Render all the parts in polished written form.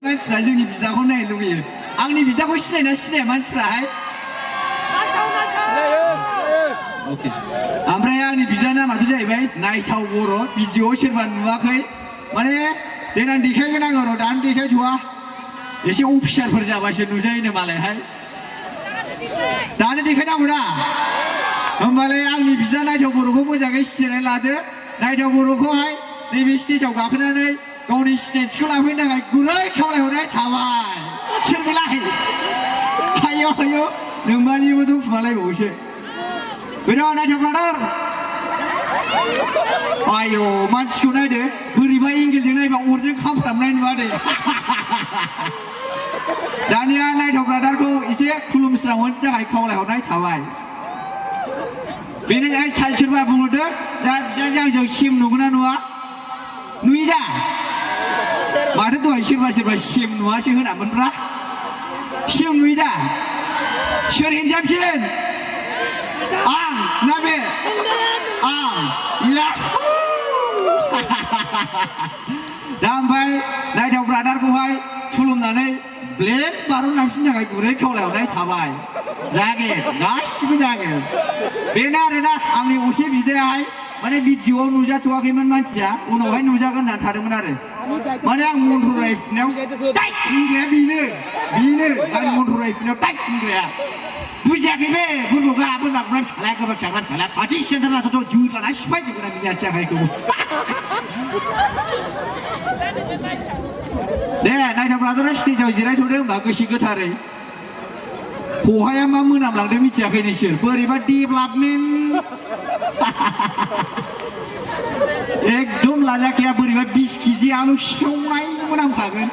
मानसिफ्रा जोंनि बिदाखौ नायनो लुगैयो आंनि बिदाखौ सिनायना सिनाया मानसिफ्राहाय अके ओमफ्राय आंनि बिदा नामाथ' जाहैबाय नायथाव बर' भिडिअ सोरबा नुवाखै माने देनां देखायगोन आङो र' दानो देखायथ'वा एसे अफिसारफोर जाबासो नुजायोनो मालायहाय दानो देखायनांगौ दा होमबालाय आंनि बिदा नायथाव बर'खौ मोजाङै सिनायनानै लादो नायथाव बर'खौहाय नैबे स्टेजाव गाखोनानै गावनि सिनायथिखौ लाफैनो थाखाय गुरै खावलायहरनाय थाबाय सोर बेलाय आयौ आयौ नोंमानिबोथ' फुमालायबावोसो बेनो नायथाव ब्रादार आयौ मानसिखौ नायदो बोरैबा एंगेलजों नायबा अरजों खामफ्रामनाय नुवा दे दानिया नायथाव ब्रादारखौ एसे खुलुमस्रांहरनो थाखाय खावलायहरनाय थाबाय बेनो साल सोरबा बुंहरदो दा बिदाजों आंजों सेम नुगोना नुवा नुयो दा माथो दहाय सोरबा सोरबा सेम नुवासो होनामोनब्रा सेम नुयो दा सोर हिनजावसिन आं ना बे आं दा ओमफ्राय नायथाव ब्रादारखौहाय खुलुमनानै ब्लेड बारनलांफिननो थाखाय गुरै खावलायहरनाय थाबाय जागोन गासिबो जागोन बेनो आरोना आंनि असे बिदायाहाय माने भिडिअआव नुजाथ'वाखैमोन मानसिया उनावहाय नुजागोन होननानै थादोंमोन आरो माने आं मन्थ्र रायफिननायाव टाइट होनग्राया बेनो आं मन्थ्र रायफिननायाव टाइट होनग्राया बुजियाखै बे बुरबुगा बोरमाफ्रा फिसालाया गोबोर फिसाग्रा फिसालाया पार्टि सेन्टाराथ' जुलाना सिफायजोबगोन आं बिनि आथिं आखाइखौ दे नायथाव ब्रादारा स्टेजाव जिरायथ'दो होनबा गोसो गोथारै खहाया मा मोनामलांदों मिथियाखै नोंसोर बोरैबा डेभेलपमेन्ट एकदम लाजाखैया बोरैबा 20 केजि आलु सेवनाय मोनामखागोन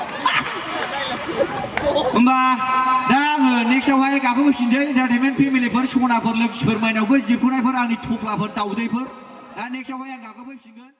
होमबा दा आङो नेक्स्टआवहाय गाखोबोफिनसै एन्टारटेनमेन्ट फेमिलिफोर सनाफोर लोखिफोर माइनावफोर जिरख'नायफोर आंनि थफ्लाफोर दाउदैफोर दा नेक्स्टआवहाय आं गाखोबोफिनगोन